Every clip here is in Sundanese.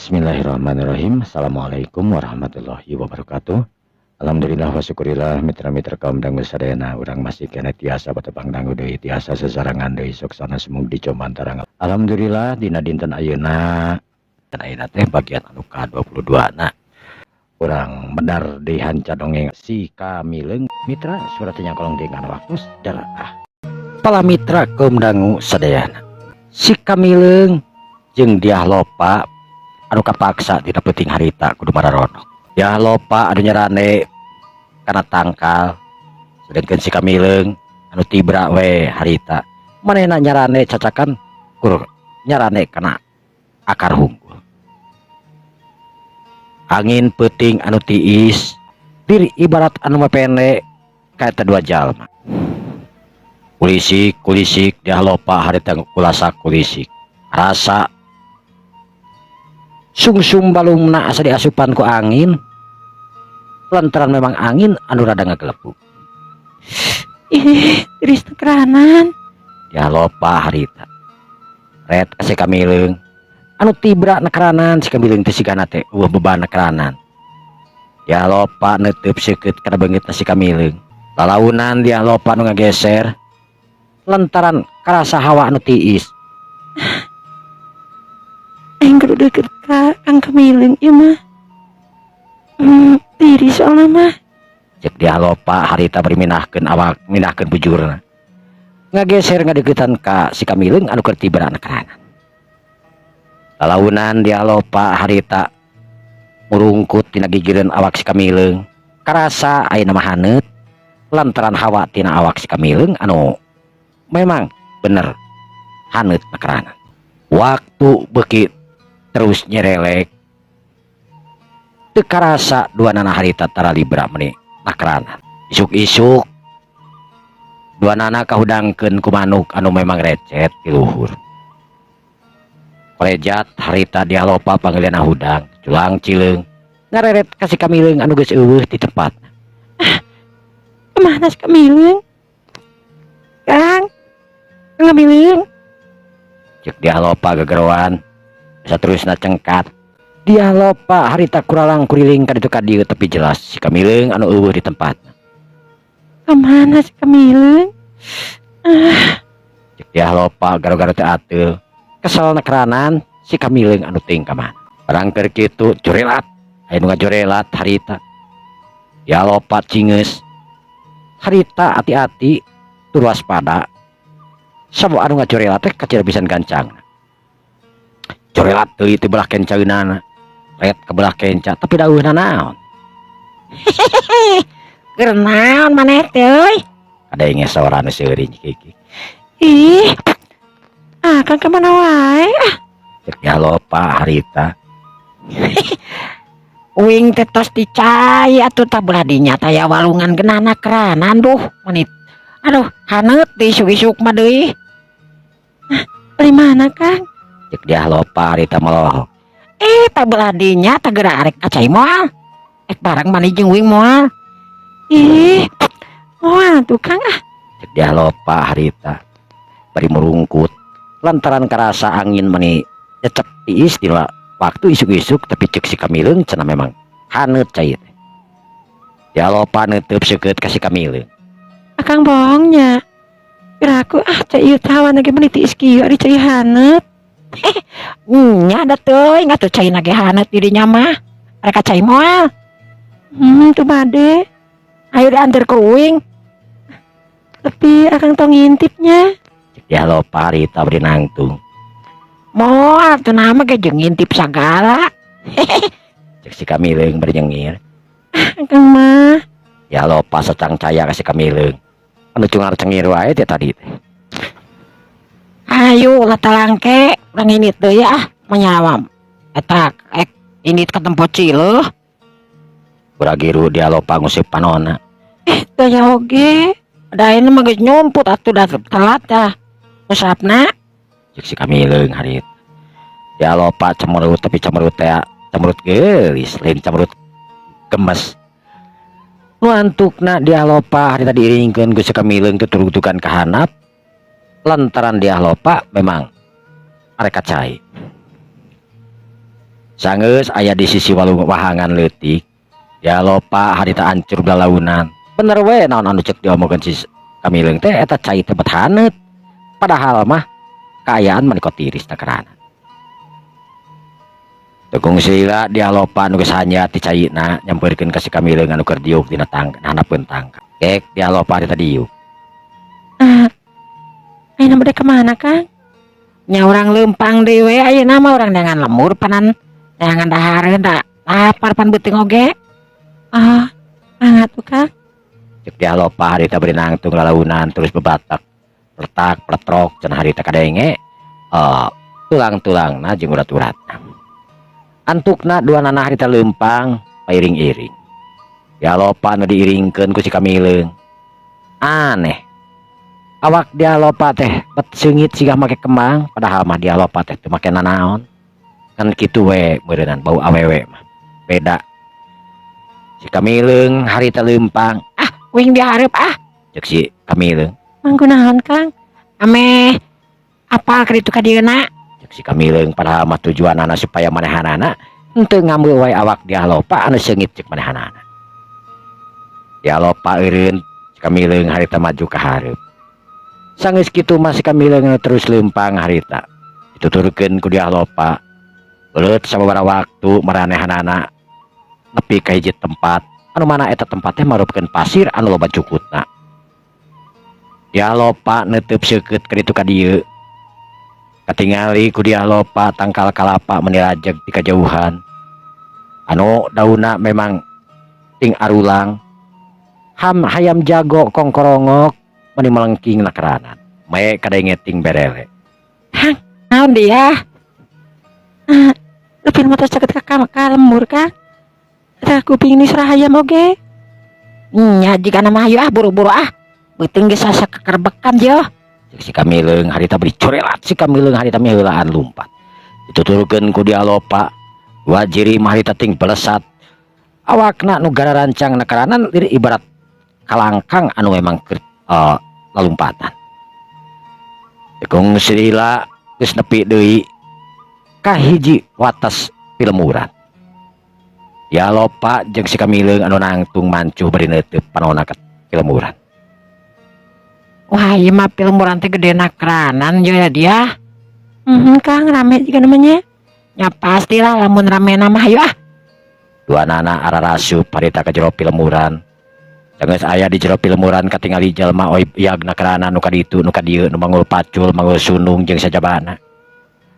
Bismillahirrahmanirrahim. Assalamualaikum warahmatullahi wabarakatuh. Alhamdulillah wa syukurillah, mitra-mitra kaum dangu sadayana, urang masih keneh tiasa patepang dangu deui, tiasa sesarangan deui soksana sumug di Comantarang. Alhamdulillah, dina dinten ayeuna dan ayeuna teh bagian anu ka-22 na urang medar di hanca dongeng Si Kamileung. Mitra, suratnya kolong dengan waktu dar ah. Pala mitra kaum dangu sadayana, Si Kamileung jeung Diah Lopa anu kapaksa dina peuting harita kudu mararonok. Diah Lopa anu nyarande kana tangkal, sedangkan Si Kamileung anu tibra we harita manehna nyarande cacakan kur nyarande kana akar hungkul. Angin peuting anu tiis dir ibarat anu mapende ka eta dua jalma. Kulisik kulisik Diah Lopa harita kulasak kulisik, rasa sungsum balungna asa diasupan ku angin lantaran memang angin anu rada ngagelepuk. Ih, tiris tekanan. Diah Lopa harita ret ka Si Kamileung anu tibra nekeranan. Si Kamileung teh sigana teh euweuh beban nekeranan. Diah Lopa neuteub seukeut kana beungeutna Si Kamileung. Lalaunan Diah Lopa nu ngageser lantaran karasa hawa anu tiis. Aing kudu deket ka Kang Kamileung ieu mah. Tiris soalna mah. Cek Diah Lopa harita bari minahkeun awak, minahkeun bujurna, ngageser ngadeukeutan ka Si Kamileung anu keur tibra nekeranan. Lalaunan Diah Lopa harita murungkut tina gigireun awak Si Kamileung, karasa ayeuna mah haneut lantaran hawa tina awak Si Kamileung anu memang bener haneut nekeranan. Waktu beuki terus nyerelek, teu karasa dua nana harita taralibra meni nakeranan. Isuk-isuk dua nana kahudangkeun ku manuk anu memang recet di luhur. Korejat harita Diah Lopa panggilna hudang culang cileung ngareret ka Si Kamileung anu geus euweuh di tempat. Kemana Si Kamileung? Kang, Kang Kamileung. Cek Diah Lopa gegeroan saterusna cengkat. Diah Lopa harita kuralang kuriling ka ditu ka dieu, tapi jelas Si Kamileung anu euweuh di tempat. Kemana Si Kamileung? Ah. Cek Diah Lopa garo-garo teh ateul kesel nekeranan Si Kamileung anu teuing ka mana. Barang keur kitu jorelat, aya nu ngajorelat harita. Diah Lopa cingeus harita, hati-hati tur waspada sabab anu ngajorelat teh kacida pisan gancang. Jorelat deui teh belah kencaeunana, ret ke belah kenca, tapi dauhna naon. Keur naon maneh teh euy? Kadenge sora nu seuri kiki. Ih. Ah, Kang kemana wae? Ah, Cek Diah Lopa harita. Uing teh tos dicai atuh, tah belah dinya taya walungan genana keranan. Duh, menit. Aduh, haneut di isuk-isuk mah deui. Ah, dari mana, Kang? Cek Diah Lopa harita melohok. Eh, tah belah dinya tah geura arek ka cai moal? Ek bareng maneh jeung uing moal? Ih, moal tuh, Kang, ah. Cek Diah Lopa harita bari murungkut lantaran karasa angin meni nyecep tiis di waktu isuk-isuk, tapi cek Si Kamileung cenah memang haneut cai teh. Diah Lopa neuteub seukeut ka Si Kamileung. Akang bohongnya. Kira aku ah cai ieu hawana ge meuni tiis kieu, ari cai haneut. Nya da teuing atuh cai ge haneut dirinya mah. Arek ka cai moal? Tuh bade. Ayo diantar ke uing. Tapi akang tong ngintipnya. Cek Diah Lopa harita bari nangtung. Moal tuh nama ge jeung ngintip sagala. Cek Si Kamileung bari nyengir. Akang mah. Diah Lopa sacangcaya ka Si Kamileung anu cungar cengir wae teh tadi teh. Ayo lah talangke, urang ini teh ya ah menyawam. Eta ek ini ke tempat cileuh. Kuragiru Diah Lopa nguseup panona. Eh, teu oge. Da ini mah geus nyumput atuh, da telat dah. Usapna. Cek Si Kamileung harita. Diah Lopa cemerut, tapi cemerut teh cemerut geulis, lain cemerut gemes. Nu antukna Diah Lopa harita diiringkeun ku Si Kamileung tuturutukan ka handap lantaran Diah Lopa memang arek ka cai. Sanggeus aya di sisi walung wahangan leutik, Dyah Lopa harita ancur lalaunan. Bener we naon anu cek diomongkeun si Kamileung teh, eta cai teh bet haneut. Padahal mah kaayaan mah tiris takeranan. Teu kungsi lila Dyah Lopa nu geus hanya ti caina nyampeurkeun ka si Kamileung anu keur diuk dina tang handapeun tangkal. Kek Dyah Lopa harita diuk. Ah, ayeuna bade ka mana, Kang? Nya urang leumpang deui we ayeuna mah, urang neangan lembur panan, neangan dahareun, da lapar pan beuteung oge. Ah, mangga tuh, Kang. Cek Dyah Lopa harita bari nangtung lalaunan terus bebatak. Pletak pletrok cenah harita kadenge tulang-tulangna jeung urat-uratna. Antukna duanana harita leumpang pairing-iring. Dyah Lopa nu diiringkeun ku si Kamileung. Aneh. Awak Dyah Lopa teh bet seungit siga make kembang, padahal mah Dyah Lopa teh teu make nanaon. Kan kitu we meureunnan bau awewe mah. Beda. Si Kamileung harita leumpang. Ah, uing dihareup ah. Cek si Kamileung. Mangkunaon, Kang? Ameh apal ka ditu ka dieuna. Cek si Kamileung, padahal mah tujuanana supaya manehanana henteu ngambil wae awak Dyah Lopa anu seungit cek manehanana. Dyah Lopa eureun, si Kamileung harita maju ka hareup. Sanggeus kitu mah si Kamileung terus leumpang harita. Dituturkeun ku Dyah Lopa. Beuleut sababaraha waktu maranehanana nepi ka hiji tempat anu mana eta tempat teh marupakeun pasir anu loba cukutna. Dyah Lopa neuteub seukeut ka ditu ka dieu. Katingali ku Dyah Lopa tangkal kalapa meni rajeg di kajauhan. Anu daunna memang ting arulang. Ham hayam jago kongkorongok meni melengking nakeranan. Mae kadenge ting berele. Hang, naon dia? Ah, lepin motor caket ka lembur, Kang. Eta kuping ini suara hayam oge. Nya jigana mah hayu ah, buru-buru ah. Beuteung geus asa kekerbekan yo. Cek si Kamileung harita beri corelat, si Kamileung harita miheulaan lumpat. Dituturkeun ku Dyah Lopa. Dua jiri mah harita ting belesat. Awakna nu gararancang nakeranan lir ibarat kalangkang anu memang keur lalumpatan. Kungsi lila geus nepi deui ka hiji wates pilemuran. Dyah Lopa jeung si Kamileung anu nangtung mancuh bari neuteub panonna ka pilemuran. Wah, ieu mah pilemuran teh gede nakranan yo ya dia. Kang, rame juga namanya. Ya pastilah lamun rame mah, hayu ah. Duanana ararasup harita ka jero pilemuran. Sanggeus aya di jero pilemuran katingali jalma oi yag nakrana nu kaditu nu kadieu, nu manggul pacul, manggul sunung jeung sajabana.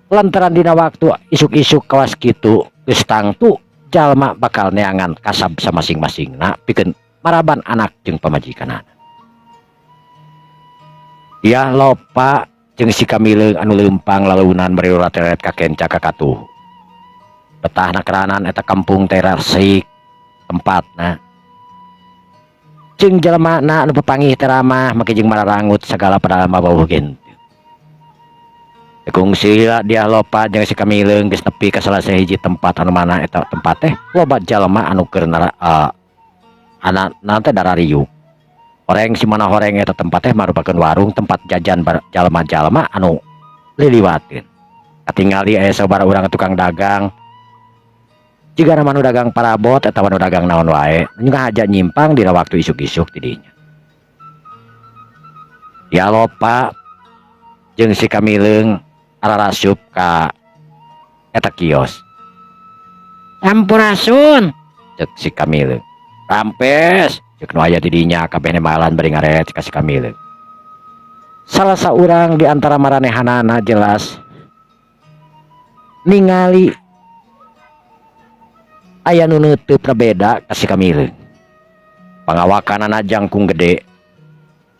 Lantaran dina waktu isuk-isuk kawas kitu geus tangtu jalma bakal neangan kasab samasing-masingna pikeun maraban anak jeung pamajikanana. Dyah Lopa jeung si Kamileung anu leumpang lalaunan bari telet ka kenca ka katuhu. Betah nakeranan eta kampung teh resik tempatna. Jeung jelema-na anu papanggih teh ramah make jeung mararangut sagala, padahal mah bauh ge henteu. Kungsi lila Dyah Lopa jeung si Kamileung geus nepi ka salah sahiji tempat anu mana eta tempat teh loba jalma anu keur ana teh darariuk. Horeng si mana horeng eta tempat teh marupakeun warung tempat jajan jalma-jalma anu liliwateun. Katingali aya sababaraha urang tukang dagang. Jigana mah nu dagang parabot atawa nu dagang naon wae, ngahaja nyimpang dina waktu isuk-isuk ti dinya. Dyah Lopa jeung si Kamileung ararasup ka eta kios. Sampurasun. Cek si Kamileung. Rampes, cek nu aya di dinya, kabehna malan bari ngaret ka si Kamileung. Salah saurang di antara maranehanana jelas ningali aya nu neuteupna beda ka si Kamileung. Pangawakanana jangkung gede.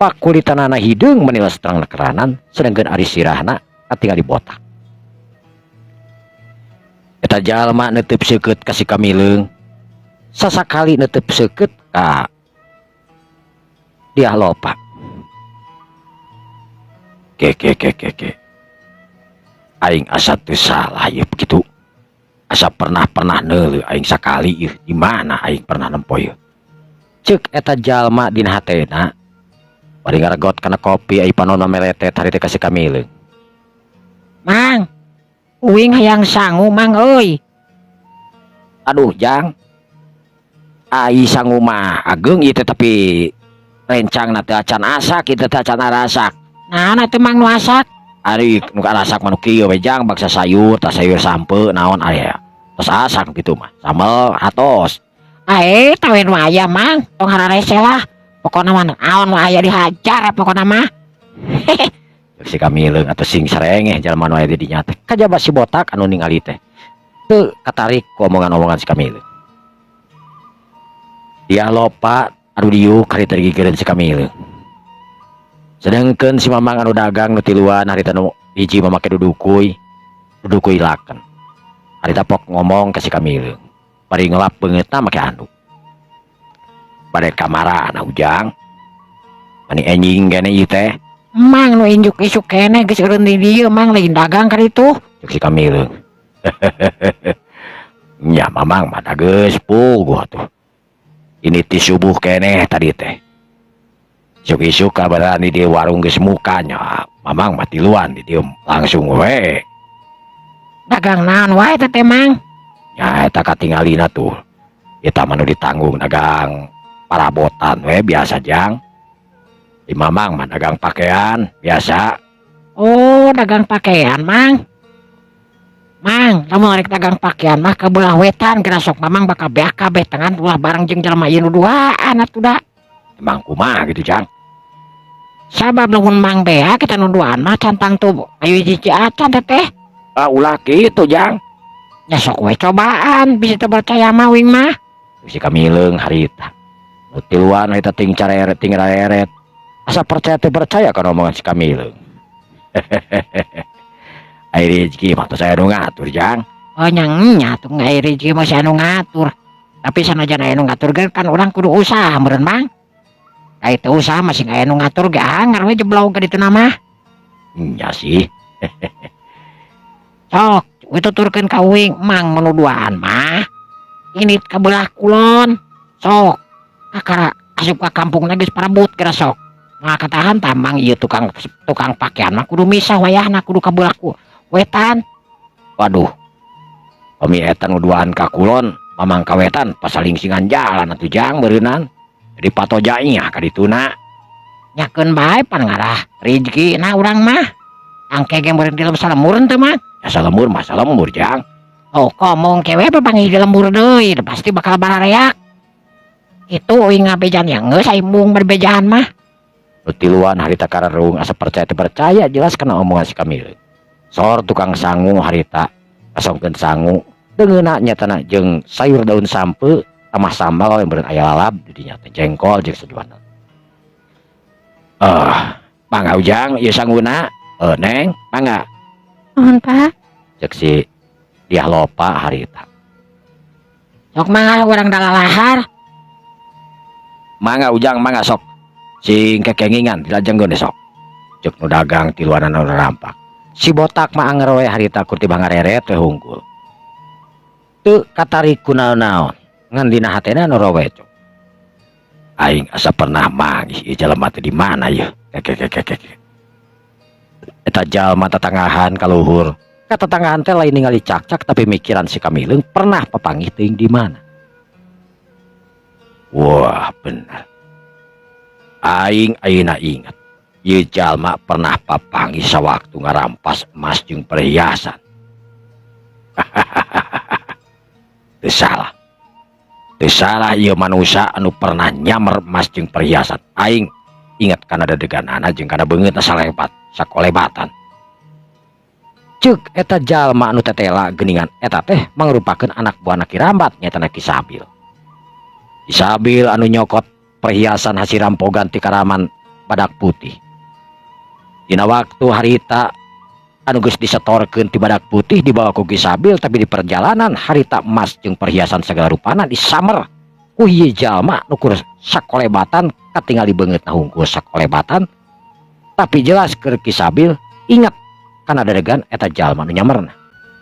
Pakulitanana hideung meni lestrang nekeranan, sedangkeun ari sirahna katingali botak. Eta jalma neunteup seukeut ka si Kamileung. Sasakali neunteup seukeut ka Dyah Lopa. Ke ke ke ke ke. Aing asa teu salah ieu kitu. Asa pernah-pernah neuleuh aing sakali ieu, di mana aing pernah nempo ieu. Ceuk eta jalma dina hatena. Bari ngaregot kana kopi ai panonna meletet harita ka si Kamileung. Mang, uing hayang sangu, Mang euy. Aduh Jang, ai sangu mah ageng ieu teh, tapi rencang na teu acan asak ieu teh, teu acan arasak. Naon atuh, Mang, nu asak? Ari nu arasak mah nu kieu we, Jang, bangsa sayur, tas sayur sampeu naon aya. Tos asak gitu mah. Sambel atos. Ae tawe nu aya, Mang, tong hararese lah. Pokona mah naon nu aya dihajar pokona mah. Cek si Kamileung atau sing sarengeh jalma nu aya di dinya teh. Kajaba si botak anu ningali teh. Teu katarik ku omongan-omongan si Kamileung. Dia lopa anu diuk harita digigireun si Kamileung. Sedangkan si Mamang anu dagang nu tiluan harita nu hiji mah make dudukuy, dudukuy laken. Harita pok ngomong ke si Kamileung. Bari ngelap beungeutna make anduk. Bade kamara Ujang? Mani enjing kene ieu teh. Mang nu injuk isuk keneh geus eureun di dieu, Mang, lain dagang ka ditu. Cek si Kamileung. Nya Mamang mah da geus puguh atuh. Ini ti subuh keneh tadi teh. Isuk-isuk kabaran di dieu warung geus muka nya. Mamang mah tiluan di dieu langsung we. Dagang naon wae teh teh, Mang? Ya eta katingalina tuh. Eta mah nu ditanggung dagang parabotan we biasa, Jang. Di Mamang mah dagang pakaian biasa. Oh, dagang pakaian, Mang. Mang, lamun rek dagang pakaian mah ka belah wetan geura sok Mamang bakal beak kabeh tengan ulah bareng jeung jelema ieu nu duaan atuh da. Emang kumaha gitu, Jang? Sabab lamun Mang beak kita nu duaan mah can tangtu ayo hiji acan teteh. Ah, ulah kitu, Jang. Ya sok we cobaan, bisa teu percaya mah uing mah. Si Kamileung harita. Nu tiluan harita ting careret ting rareret. Asa percaya teu percaya kana omongan si Kamileung. Ai rezeki mah tos aya nu ngatur, Jang. Oh nya nya atuh aya rezeki mah aya nu ngatur. Tapi sanajan aya nu ngatur ge kan urang kudu usaha meureun, Mang. Ai teu usaha mah sing aya nu ngatur ge anger we jeblog ka dituna mah. Nya sih. Sok, we tuturkeun ka uing, Mang mun nu duaan mah. Ini ka belah kulon. Sok, kakara asup ka kampungna geus parebut geura sok. Moal katahan tah Mang ieu tukang tukang pakaian mah kudu misah wayahna kudu ka belah ku wetan. Waduh. Pami eta nu duaan ka kulon, Mamang ka wetan pasalingsingan jalan atuh, Jang, beureunan. Jadi patojanya ka dituna. Nyakeun bae pan ngarah rezeki na urang mah. Angke ge meureun di lembur salemur teu, Mang? Ya salemur mah salemur, Jang. Oh, komo engke we papanggih di lembur deui, pasti bakal barareak. Itu uing ngabejan yang geus ai embung berbejaan mah. Nu tiluan harita kararung asa percaya teu percaya jelas kana omongan si Kamileung. Sor tukang sangu harita kasongkeun sangu deungeunna nyatana jeung sayur daun sampeu tambah sambal yang meureun aya lalab di dinya teh jengkol jeung sajuana. Ah, mangga Ujang ieu sanguna. Eh, Neng, mangga. Nuhun, Pak. Cek si Diah Lopa harita. Sok mangga urang dalalahar. Mangga Ujang, mangga sok. Sing kekengingan dilajengkeun sok. Cek nu dagang tiluanana nu rampak. Si botak mah anger we harita kur tibang ngareret we hungkul. Teu katarik ku naon-naon, ngan dina hatena nu roweco. Aing asa pernah manggih ieu jalma teh di mana ieu? Kekekekeke. Eta jalma tatangahan ka luhur. Katatanggahan teh lain ningali cakcak tapi mikiran si Kamileung pernah papanggih teuing di mana. Wah, bener. Aing ayeuna inget. Ieu jalma pernah papanggih sawaktu ngarampas emas jeung perhiasan. Teu salah. Teu salah ieu manusia anu pernah nyamer emas jeung perhiasan. Aing inget kana dedeganana jeung kana beungeutna salebat, sakolebatan. Ceuk eta jalma anu tetela geuningan eta teh mangrupakeun anak buahna Ki Rambat nyaeta Ki Sabil. Ki Sabil anu nyokot perhiasan hasil rampogan ti karaman Badak Putih. Dina waktu harita anu geus disetorkeun ti Badak Putih dibawa ku Ki Sabil, tapi di perjalanan harita emas jeung perhiasan segala rupana disamer ku ieu jalma nu kur sakolebatan, katingali beungeutna hungkul sakolebatan, tapi jelas keur Ki Sabil ingat kana dadegan eta jalma nu nyamerna.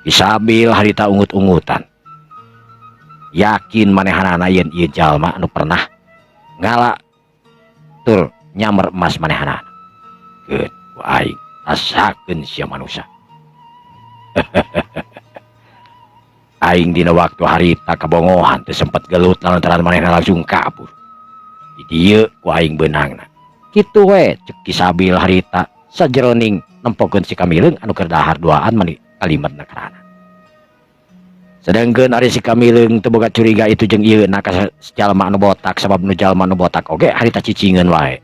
Ki Sabil harita ungut-ungutan, yakin manehanana yen ieu jalma anu pernah ngala tur nyamer emas manehanana. Keun ku aing rasakeun sia manusia. Aing dina waktu harita kabongohan teu sempet gelut lantaran manehna langsung kabur. Di dieu ku aing beunangna. Kitu we cek Ki Sabil harita sajeroning nempokeun si Kamileung anu keur dahar duaan mani kalimatna karana. Sedangkeun ari si Kamileung teu boga curiga itu jeung ieu na ka jalma anu botak sabab nu jalma anu botak oge harita cicingeun wae.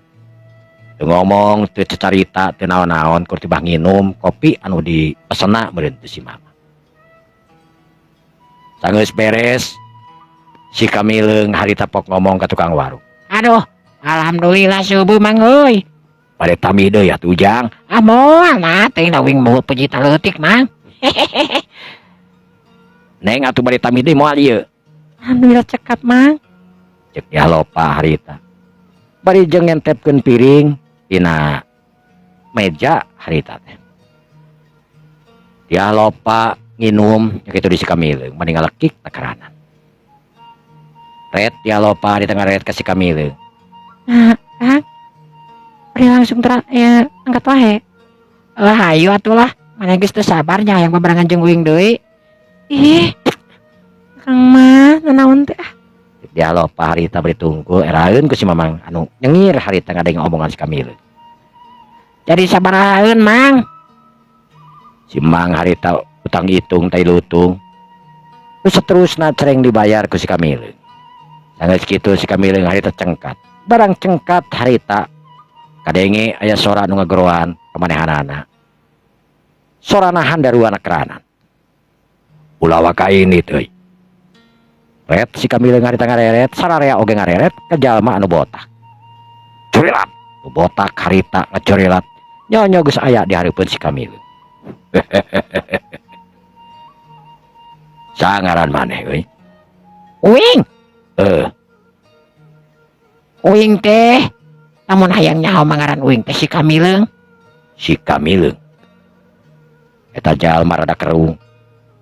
Teu ngomong, teu cacarita, teu naon-naon kur tibah nginum kopi anu dipesena meureun teh si Mama. Sanggeus beres si Kamileung harita pok ngomong ka tukang warung. Aduh, alhamdulillah subuh Mang euy. Bade tami deui atuh Ujang. Ah moal nah teh lawing mau pejita leutik Mang. Neng atuh bade tami deui moal ieu. Alhamdulillah cekap Mang. Cek ya lopa harita. Bari jeung ngentepkeun piring dina meja harita teh. Dia lopa nginum kitu di si Kamileung mending ngalekik takaranan. Ret dia lopa di tengah ret ka si Kamileung. Nah, Kang. Bari langsung ya, angkat wae. Lah ayo atuh lah. Mana geus teu sabar nya hayang babarengan jeung uing deui. Ih. Kang mah nanaon teh ah. Dia lopa harita bari tungkul eraeun ku si Mamang anu nyengir harita ngadenge omongan si Kamileung. Jadi sabarahaeun Mang? Si Mang harita utang hitung tai lutung. Terus seterusna cereng dibayar ku si Kamileung. Sanggeus kitu si Kamileung harita cengkat. Barang cengkat harita kadenge aya sora anu ngageroan kamanehanana. Sorana handaruana keranan. Ulah waka ini teuy. Ret si Kamileung harita ngareret, sararea oge ngareret ka jalma anu botak. Curilat, nu botak harita ngacurilat. Nyonyo geus aya di hareupeun si Kamileung. Sangaran maneh euy. Uing. Heeh. Uing teh lamun hayang nyaho mangaran uing teh si Kamileung. Si Kamileung. Eta jalma rada kerung.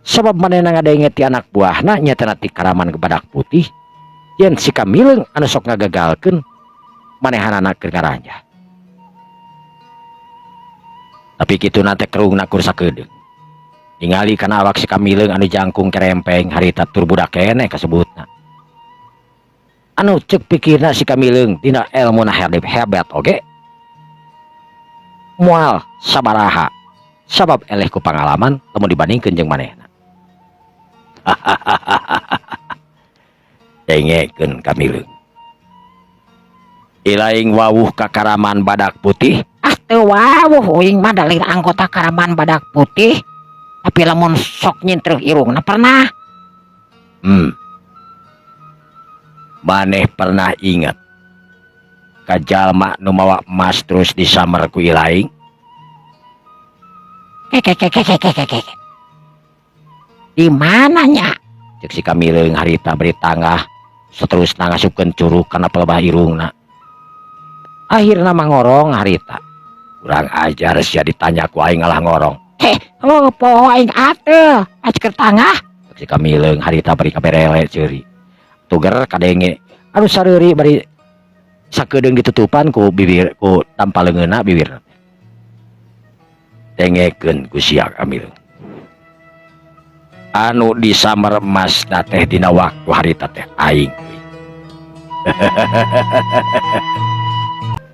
Sabab manehna ngadenge ti anak buahna nyaeta ti Karaman ke Badak Putih. Yen si Kamileung anu sok ngagagalkeun manehanana keur ngaranjah. Tapi kituna teh kerungna kur sakedeung. Ningali kana awak si Kamileung anu jangkung kerempeng harita tur budak keneh kasebutna. Anu cek pikirna si Kamileung dina elmuna hebat oge. Moal sabaraha sabab eleh ku pangalaman lamun dibandingkeun jeung manehna. Dengekeun Kamileung. Ilaing wawuh ka Karaman Badak Putih. Ah teu wawuh uing mah da lain anggota Karaman Badak Putih. Tapi lamun sok nyintreuh irungna pernah. Maneh pernah ingat ka jalma nu mawa emas terus disamer ku ilaing? Kekekekekekekeke. Di mana nya? Cek si Kamileung harita beri tangah seterusna ngasupkeun curug kana pelebah irungna. Akhirna mah ngorong harita. Kurang ajar sia ditanya ku aing ngalah ngorong. Heh, oh poho aing atuh, aceur tangah. Cek si Kamileung harita bari kaberele ceuri. Tuger kadenge anu sareuri bari sakedeung ditutupan ku bibir ku tanpa leungeunna bibir. Dengekeun ku sia Kamileung. Anu disamar emasna teh dina waktu harita teh aing.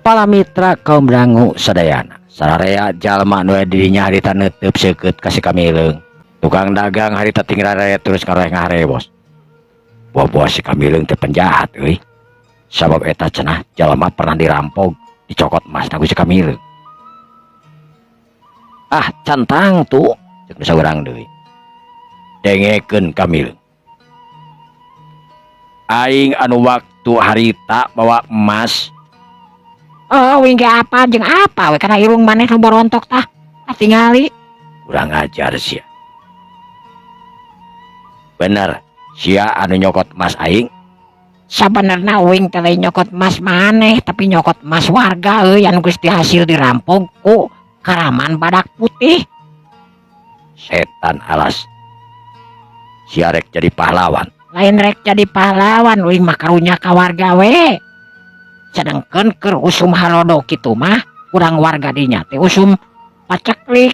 Palamitra kaum dangu sadayana. Sararea jalma nu aya di dinya harita neuteub seukeut ka si Kamileung. Tukang dagang harita tinggal terus ngareh ngarewos. Buah-buah si Kamileung teh penjahat euy. Sabab eta cenah jalma pernah dirampok, dicokot emasna ku si Kamileung. Ah, cantang tuh cek nu saurang deui. Dengekeun Kamileung. Aing anu waktu harita bawa emas. Oh, uing ge apa jeung apa we kana irung maneh nu borontok tah. Katingali. Kurang ajar sia. Bener, sia anu nyokot emas aing. Sabenerna uing teh lain nyokot emas maneh, tapi nyokot emas warga euy anu geus dihasil dirampok ku Karaman Badak Putih. Setan alas. Sia rek jadi pahlawan. Lain rek jadi pahlawan uing mah karunya ka warga we. Sedangkeun keur usum halodo kitu mah kurang warga dinya teh usum paceklik.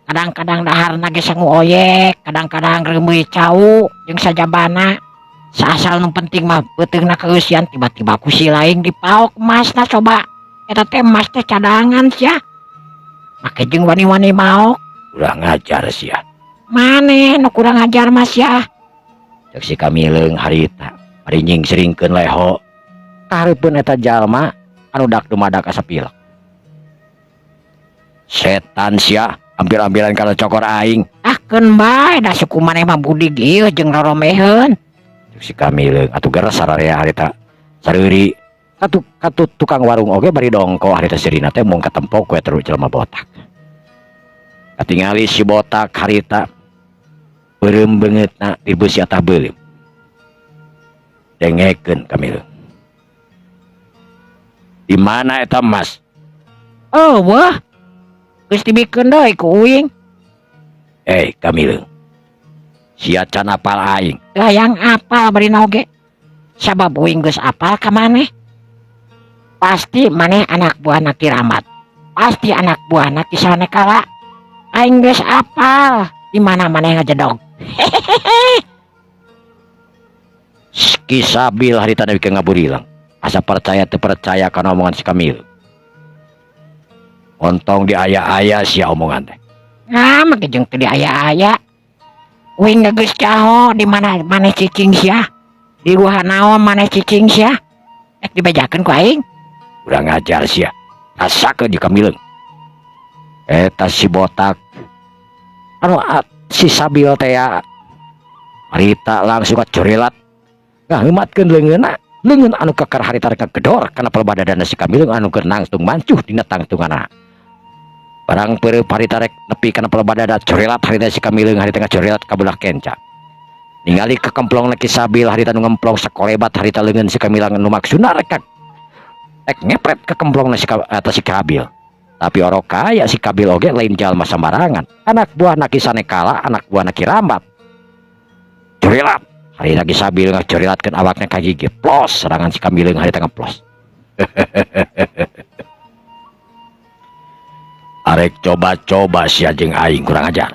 Kadang-kadang daharna ge sangu oyek, kadang-kadang reumeuy cau jeung sajabana. Saasal nu penting mah peuteungna kaeusian, tiba-tiba ku si laing dipaok emasna coba. Eta teh emas teh cadangan sia. Make jeung wani-wani maok. Kurang ajar sia. Maneh nu kurang ajar mah sia. Cek si Kamileung harita bari nyingsiringkeun leho kahareupeun eta jalma anu dak dumadak asa pilek. Setan sia, ampir-ampiran kana cokor aing. Ah, keun bae, da suku maneh mah budig ieu jeung roromeheun. Cek si Kamileung atuh geres sararea harita sareuri katu katu tukang warung oge bari dongko harita sirina teh mung katempok we terus jelema botak. Katingali si botak harita beureum beungeutna dibeusi atah beuleum. Dengekeun Kamileung. Di mana eta emas? Oh, wah. Geus dibikeun deui ku uing. Eh, Kamileung. Sia can apal aing. Teu hayang apal barina oge. Sabab uing geus apal ka maneh. Pasti maneh anak buahna Ki Rambat. Pasti anak buahna Ki Sanekala. Aing geus apal di mana maneh ngajedog. Ki Sabil harita nepi ka ngaburilang. Asa percaya teu percaya kana omongan si Kamileung. Ontong diaya-aya sia omongan teh. Nah, make jeung teu diaya-aya. Uing geus caho di mana maneh cicing sia. Di gua naon maneh cicing sia. Rek dibejakeun ku aing. Kurang ajar sia. Rasakeun di Kamileung. Eta si botak anu si Sabil teh ya. Harita langsung ngacurilat. Ngaheumatkeun leungeunna, leungeun anu keker harita rek ngagedor kana pelbadadana si Kamileung anu keur nangtung mancuh dina tangtunganna. Barang peureup harita rek nepi kana pelbadada curilat harita si Kamileung harita ngacurilat ka belah kenca. Ningali kekemplongna Ki Sabil harita nu ngemplong sakolebat harita leungeun si Kamileung nu maksudna rek ngepret kekemplongna si eta si Kabil. Tapi orok kaya si Kabil oge lain jalma sambarangan. Anak buahna Ki Sanekala, anak buahna Ki Rambat. Curilat harita Ki Sabil ngacurilatkeun awakna ka gigi. Plos serangan si Kamileung harita ngeplos. Arek coba-coba sia jeung aing kurang ajar.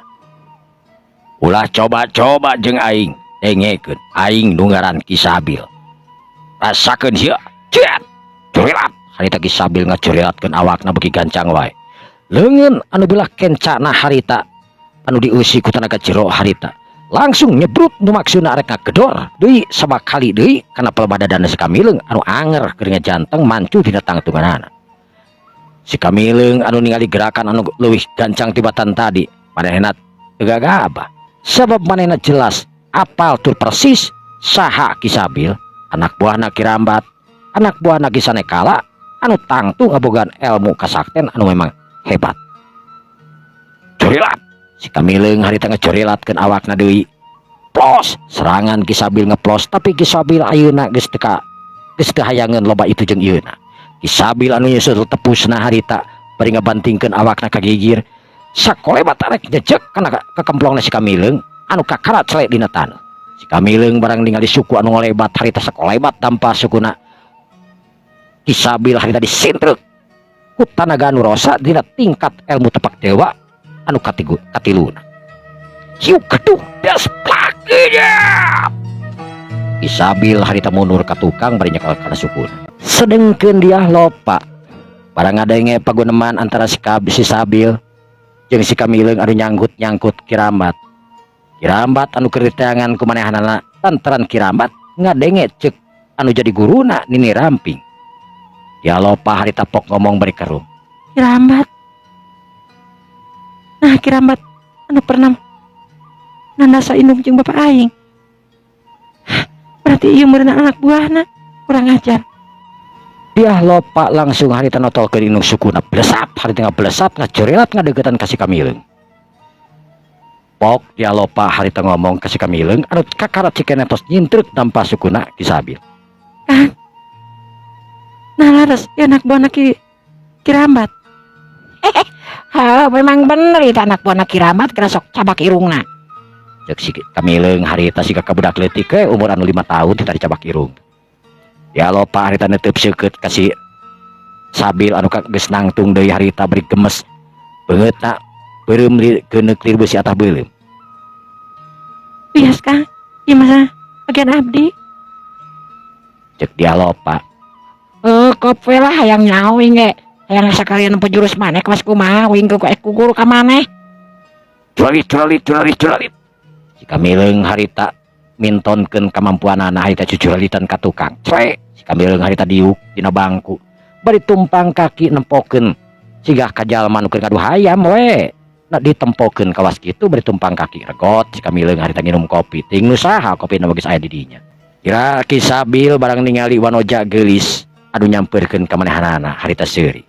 Ulah coba-coba jeung aing, dengekeun aing nu ngaran Ki Sabil. Rasakeun sia. Ciat. Curilat harita Ki Sabil ngacurilatkeun awakna beuki gancang wae. Leungeun anu belah kencana harita anu dieusi ku tanaga jero harita langsung nyebrut nu maksudna arek ngagedor deui sabakali deui kana pelbadadana si Kamileung anu anger keur ngajanteng mancuh dina tangtunganana. Si Kamileung anu ningali gerakan anu leuwih gancang tibatan tadi manehna teu gagabah sabab manehna jelas apal tur persis saha Ki Sabil, anak buahna Ki Rambat, anak buahna Ki Sanekala anu tangtu ngabogaan ilmu kasakten anu memang hebat. Curilat si Kamileung harita ngacurilatkeun awakna deui. Plos serangan Ki Sabil ngeplos, tapi Ki Sabil ayeuna geus teu ka geus teu hayangeun loba itu jeung ieuna. Ki Sabil anu nyusul tepusna harita bari ngabantingkeun awakna ka gigir. Sakolebat arek nyejek kana kekemplongna si Kamileung anu kakara celek dina taneuh. Si Kamileung barang ningali suku anu ngolebat harita sakolebat dampa sukuna. Ki Sabil harita disintrek ku tanaga anu rosa dina tingkat ilmu tepak dewa anu katiluna. Hiu geduh das plak. Ki Sabil harita mundur ka tukang bari nyekel kana sukuna. Sedengkeun dia lopa barang ngadenge paguneman antara si Sabil jeung si Kamileung anu nyangkut-nyangkut Ki Rambat. Ki Rambat anu keur diteangan ku manehanana lantaran Ki Rambat ngadenge ceuk anu jadi guruna Nini Ramping. Ya lopa harita pok ngomong bari kerum. Ki Rambat. Nah, Ki Rambat anu pernah nandasa indung jeung bapak aing. Hah, berarti ieu meureun anak buahna, kurang ajar. Dia lopa langsung harita notolkeun indung sukuna blesap harita ngablesap ngacurilat ngadeukeutan ka si Kamileung. Pok dia lopa harita ngomong ka si Kamileung anu kakarat cikene tos nyintrek dampa sukuna Ki Sabil. Kang. Nah, laras ya anak buahna Ki Rambat. Heh, memang bener itu anak buahna Ki Rambat kena sok cabak irungna. Cek si Kamileung harita siga ka budak leutik we umur anu 5 tahun teh tadi cabak irung. Ya lopa harita neuteub seukeut ka si Sabil anu geus nangtung deui harita beri gemes. Beungeutna Beureum geuneuk lir beusi atah beuleum. Wios Kang, ieu mah bagian abdi. Cek Dyah Lopa. Eh, kop we lah hayang nyaho wing ge. Hayang sakalian nempo jurus maneh kawas kumaha wing ke ku guru ka maneh. Curalit curalit curalit curalit. Si Kamileung harita mintonkeun kamampuanana harita cucuralitan ka tukang. Cre, si Kamileung harita diuk dina bangku. Bari tumpang kaki nempokeun sigah ka jalma nu keur ngadu hayam we. Nah, ditempokeun kawas kitu bari tumpang kaki regot si Kamileung harita nginum kopi. Ting nu saha kopina geus aya di dinya. Kira Ki Sabil barang ningali wanoja geulis anu nyampeurkeun ka manehanana harita seuri.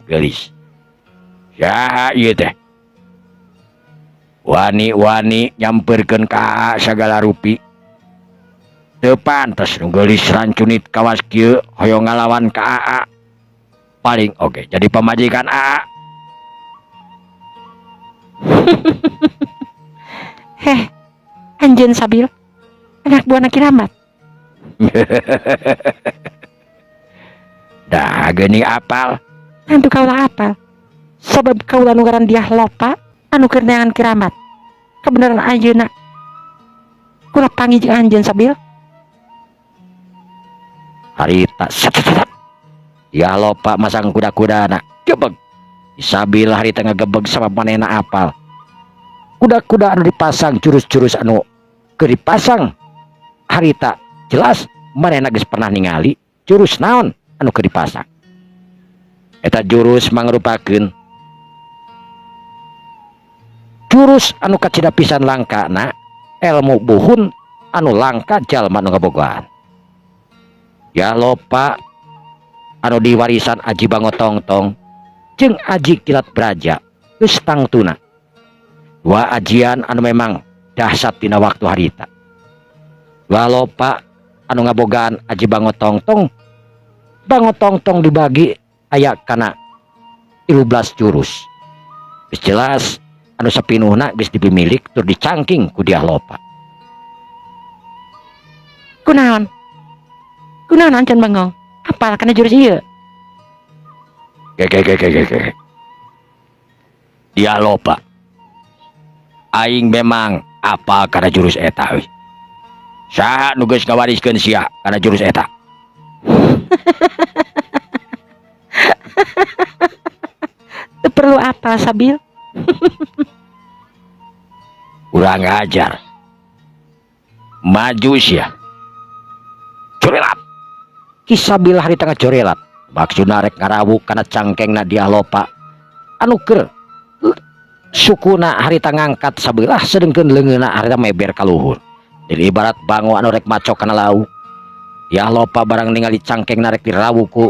Geulis. Saha ieu teh? Wani-wani nyampeurkeun ka sagala rupi. Teu pantes nu geulis rancunit kawas kieu hoyong ngalawan ka AA. Paling oge jadi pamajikan AA. Heh, anjeun Sabil, anak buah Ki Rambat. Dah geuning apal. Tentu kaula apal. Sabab kaula nu ngaran Dyah Lopa anu keur neangan Ki Rambat. Kebenaran anjeunna kula panggih jeung anjeun Sabil. Harita set, set, set. Dyah Lopa masang kuda-kudana. Gebeg. Sabil harita ngagebeg sabab manehna apal. Kuda-kuda anu dipasang jurus-jurus anu keur dipasang harita jelas manehna geus pernah ningali jurus naon anu keur dipasang. Eta jurus mangrupakeun jurus anu kacida pisan langkana ilmu buhun anu langka jalma nu ngabogohan. Dyah Lopa anu diwarisan Aji Bangotongtong jeung Aji Kilat Braja geus tangtuna. Dua ajian anu memang dahsyat dina waktu harita. Dyah Lopa anu ngabogaan Aji Bangotongtong, Bangotongtong dibagi aya kana 13 jurus. Geus jelas anu sapinuhna geus dipimilik tur dicangking ku Dyah Lopa. Kunaon? Kunaon ancan bengong? Apal kana jurus ieu? Ge ge ge ge ge ge. Dyah Lopa. Aing memang apal kana jurus eta euy. Saha nu geus ngawariskeun sia kana jurus eta? Teu perlu apal Sabil. Kurang ajar. Maju sia. Corelat. Ki Sabil harita ngacorelat. Maksudna rek ngarawuk kana cangkengna Dyah Lopa. Anu keur sukuna harita ngangkat sabelah sedengkeun leungeunna harita meber ka luhur. Jadi ibarat bango anu rek macok kana lauk. Dyah Lopa barang ningali cangkengna rek dirawuk ku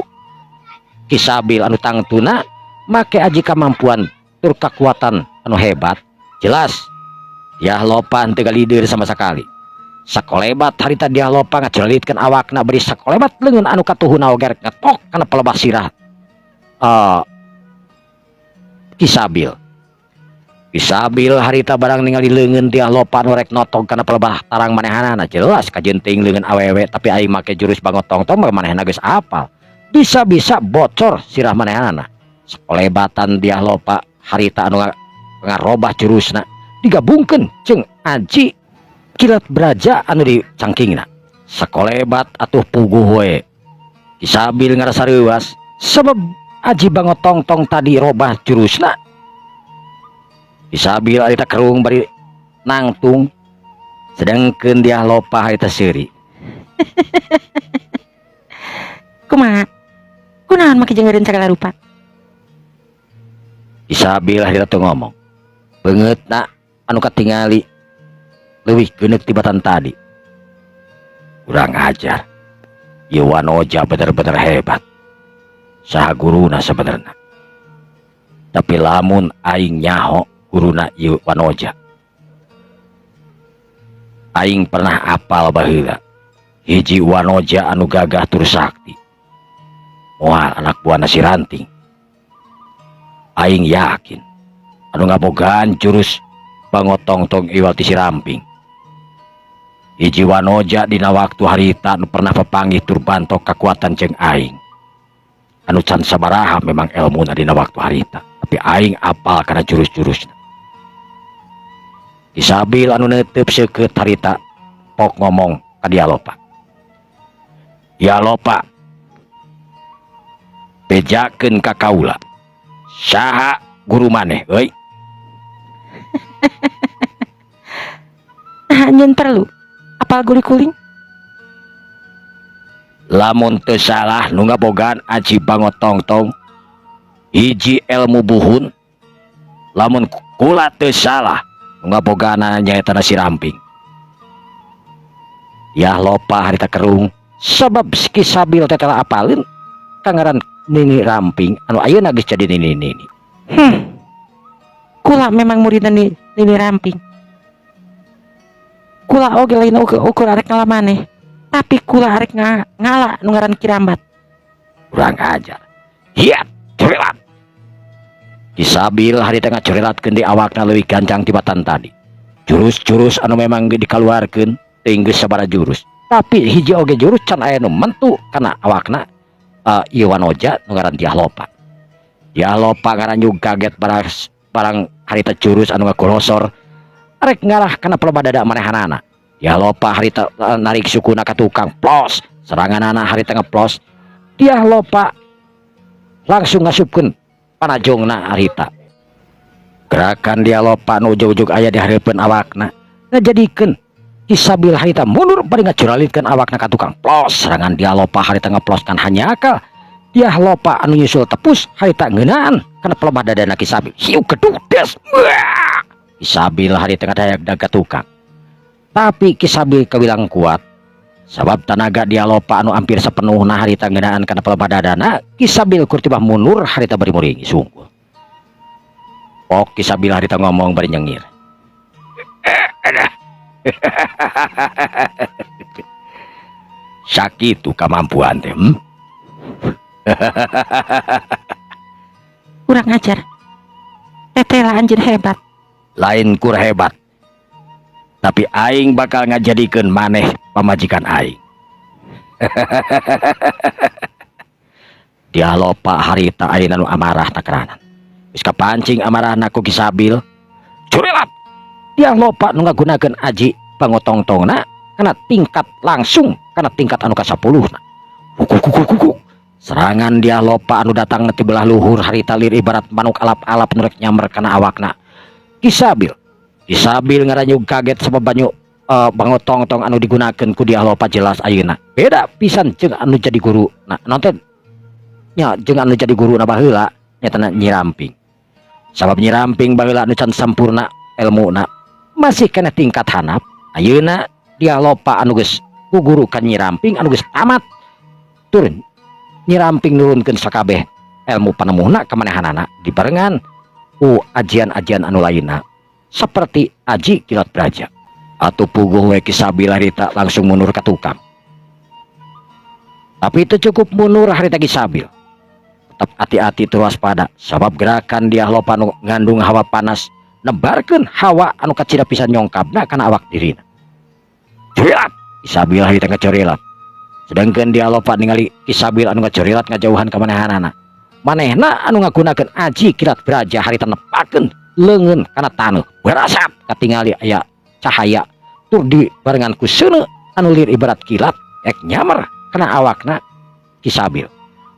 Ki Sabil anu tangtuna make aji kamampuan tur kekuatan anu hebat. Jelas Dyah Lopa henteu galideur sama sekali. Sakolebat harita Dyah Lopa ngacelitkeun awakna beri sakolebat leungeun anu katuhuna oge rek ngetok kana pelebah sirah. Ki Sabil. Ki Sabil harita barang ningali leungeun Dyah Lopa anu rek notog kana pelebah tarang manehanana jelas kajenting leungeun awewe tapi aing make jurus bangotong-tong mah manehna geus apal. Bisa-bisa bocor sirah manehanana. Sakolebatan Dyah Lopa harita anu ngarobah jurusna digabungkeun jeung aji Kilat Braja anu dicangkingna. Sakolebat atuh puguh we. Ki Sabil ngarasa reuas sebab aji bangotong-tong tadi robah jurusna. Ki Sabil harita kerung bari nangtung sedangkeun Dyah Lopa harita seuri. Kumaha? Kunaon make jeung eureun sagala rupa? Ki Sabil harita teu ngomong. Beungeutna anu katingali leuwih geuneuk tibatan tadi. Kurang ajar. Ieu wanoja bener-bener hebat. Saha guruna sebenarna. Tapi lamun aing nyaho guruna ieu wanoja. Aing pernah apal baheula. Hiji wanoja anu gagah tur sakti. Moal anak buahna si Ranting. Aing yakin anu ngabogaan jurus bangotong-tong iwal ti si Ramping. Hiji wanoja dina waktu harita nu pernah papanggih tur bantok kakuatan jeung aing. Anu can sabaraha memang elmuna dina waktu harita, tapi aing apal kana jurus-jurusna. Ki Sabil anu neuteup seukeut harita pok ngomong ka Dyah Lopa. Dyah Lopa, bejakeun ka kaula. Saha guru maneh euy? Nah, anjeun perlu apal guli-kuling? Lamun teu salah nu ngabogaan aji bangotongtong hiji ilmu buhun, lamun kula teu salah nu ngabogaan nyaeta si Ramping. Dyah Lopa harita kerung sabab Ki Sabil teh telah apaleun kangaran Nini Ramping anu ayeuna geus jadi Nini Nini. Kula memang muridna Nini Ramping. Kula oge lain ukur arek ngala maneh, tapi kula arek ngala nu ngaran Kirambat. Kurang ajar. Hiat, curilat. Ki Sabil harita ngacurilatkeun di awakna leuwih gancang tibatan tadi. Jurus-jurus anu memang geus dikaluarkeun teuing geus sabaraha jurus. Tapi hiji oge jurus can aya nu mentu kana awakna, ieu wanoja nu ngaran Dyah Lopa. Dyah Lopa ngaranjug kaget barang harita jurus anu ngagolosor arek ngarah kana peloba dada manehanana. Dyah Lopa harita narik sukuna ka tukang plos, seranganana harita ngeplos. Dyah Lopa langsung ngasupkeun panajongna harita. Gerakan Dyah Lopa nu ujug-ujug aya di hareupeun awakna ngajadikeun Ki Sabil harita mundur bari ngacuralitkeun awakna ka tukang plos. Serangan Dyah Lopa harita ngeplos kan hanjakal. Dyah Lopa anu nyusul tepus harita ngeunaan kana pelebah dadana Ki Sabil. Hiu gedug des. Wah! Ki Sabil harita ngadayak-dayak ka tukang. Tapi Ki Sabil kawilang kuat. Sabab tanaga Dyah Lopa anu hampir sepenuhna harita ngeunaan kana pelebah dadana, Ki Sabil kur tibah mundur harita bari muringi sungguh. Pok Ki Sabil harita ngomong bari nyengir. Sakitu kamampuan teh. Kurang ajar. Tetela anjir hebat. Lain kur hebat. Tapi aing bakal ngajadikeun maneh pamajikan aing. Dyah Lopa harita ayeuna nu amarah takeranan. Geus kapancing amarahna ku Ki Sabil. Curilat. Dyah Lopa nu ngagunakeun aji pangotongtongna kana tingkat langsung kana tingkat anu ka-10na. Kuku. Serangan Dyah Lopa anu datang ti belah luhur harita lir ibarat manuk alap-alap nu rek nyamber kana awakna. Ki Sabil. Ki Sabil ngaranyug kaget sabab banyu bangotongtong anu digunakeun ku Dyah Lopa jelas ayeuna. Beda pisan jeung anu jadi guru. Nah, nonton nya jeung anu jadi guru na baheula nyatana Nyi Ramping. Sabab Nyi Ramping baheula anu can sampurna elmuna masih kena tingkat hanap. Ayeuna Dyah Lopa anu geus guguru ka Nyi Ramping anu geus tamat turun Nyi Ramping nurunkeun sakabeh ilmu panemuhna ka manehanana dibarengan ku ajian-ajian anu lainna seperti aji kilat braja. Atuh puguh we Ki Sabil harita langsung mundur ka tukang. Tapi itu cukup mundur harita Ki Sabil. Tetap hati-hati terus waspada sabab gerakan Dyah Lopa nu ngandung hawa panas nebarkeun hawa anu kacida pisan nyongkabna kana awak dirina. Curilat! Ki Sabil harita ngacurilat. Sedangkan Dyah Lopa ningali Ki Sabil anu ngacurilat ngajauhan ka manehanana. Manehna anu ngagunakeun aji kilat braja harita nepakeun leungeun kana taneuh. Berasap katingali aya cahaya tur dibarengan ku seuneu anu lir ibarat kilat ek nyamer kana awakna Ki Sabil.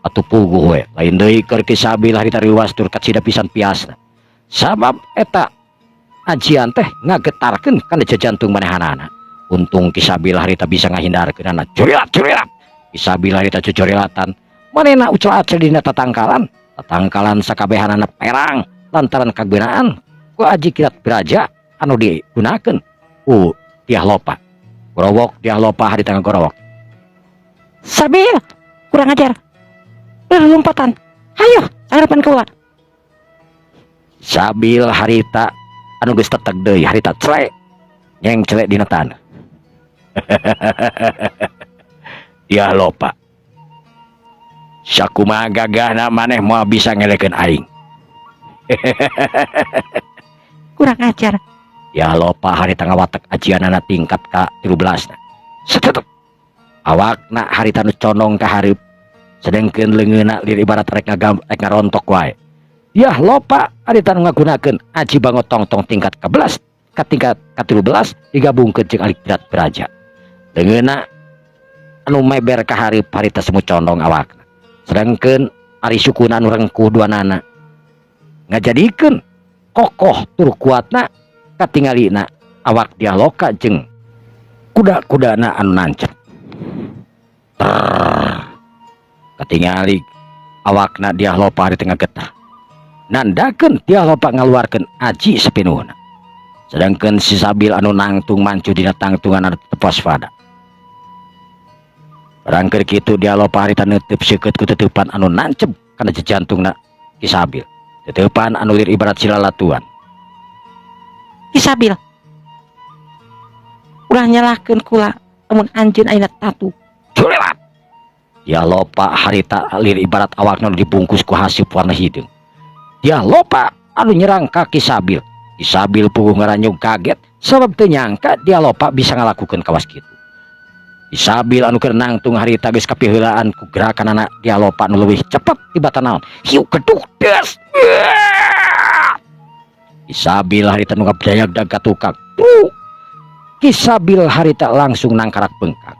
Atuh puguh we lain deui keur Ki Sabil harita riwas tur kacida pisan piasna. Sabab eta ajian teh ngagetarkeun kana jajantung manehanana. Untung Ki Sabil harita bisa ngahindarkeunana. Curilat curilat. Ki Sabil harita cucurilatan. Manehna ucul-acil dina tatangkalan. Tatangkalan sakabehanana perang lantaran kagunaan ku aji kilat braja anu digunakeun ku Dyah Lopa. Gorowok Dyah Lopa harita ngagorowok. Sabil, kurang ajar. Lompatan. Hayo, harapan kaula. Sabil harita anu geus teteg deui harita celek. Nyeng celek dina taneuh. Dyah Lopa. Sakumaha gagahna maneh moal bisa ngelekeun aing. Kurang ajar. Dyah Lopa harita ngawatek ajianana tingkat ka 13na. Setetep. Awakna harita nu condong ka hareup. Sedengkeun leungeunna lir ibarat rek ngagam rek ngarontok wae. Dyah Lopa harita nu ngagunakeun aji bango tongtong tingkat ke-11 ka tingkat ka-13 digabungkeun jeung alik drat beraja. Leungeunna anu meber ka hareup harita semu condong awakna. Sedangkeun ari sukuna anu rengkuh duanana ngajadikeun kokoh tur kuatna katingalina awak Dyah Loka jeung kuda-kudana anu nancep. Trrrr. Katingali awakna Dyah Lopa di tengah getah. Nandakeun Dyah Lopa ngaluarkeun aji sapinuhna. Sedangkan si Sabil anu nangtung mancu dina tangtungan anu tetep waspada. Rangker kitu Dyah Lopa harita neuteub seukeut ku teteupan anu nancep kana jantungna Ki Sabil. Teteupan anu lir ibarat silalatuan. Ki Sabil. Ulah nyalahkeun kula lamun anjeun ayeuna tatu. Culelat. Dyah Lopa harita lir ibarat awakna nu dibungkus ku haseup warna hideung. Dyah Lopa anu nyerang ka Ki Sabil. Ki Sabil puguh ngaranyug kaget sabab teu nyangka Dyah Lopa bisa ngalakukeun kawas kitu. Ki Sabil anu keur nangtung harita geus kapiheulaan ku gerakanana Dyah Lopa nu leuwih cepet tibatan naon. Hiu geduk des. Ki Sabil harita nu ngabdayagdag ka tukang. Tuh. Ki Sabil harita langsung nangkarak bengkang.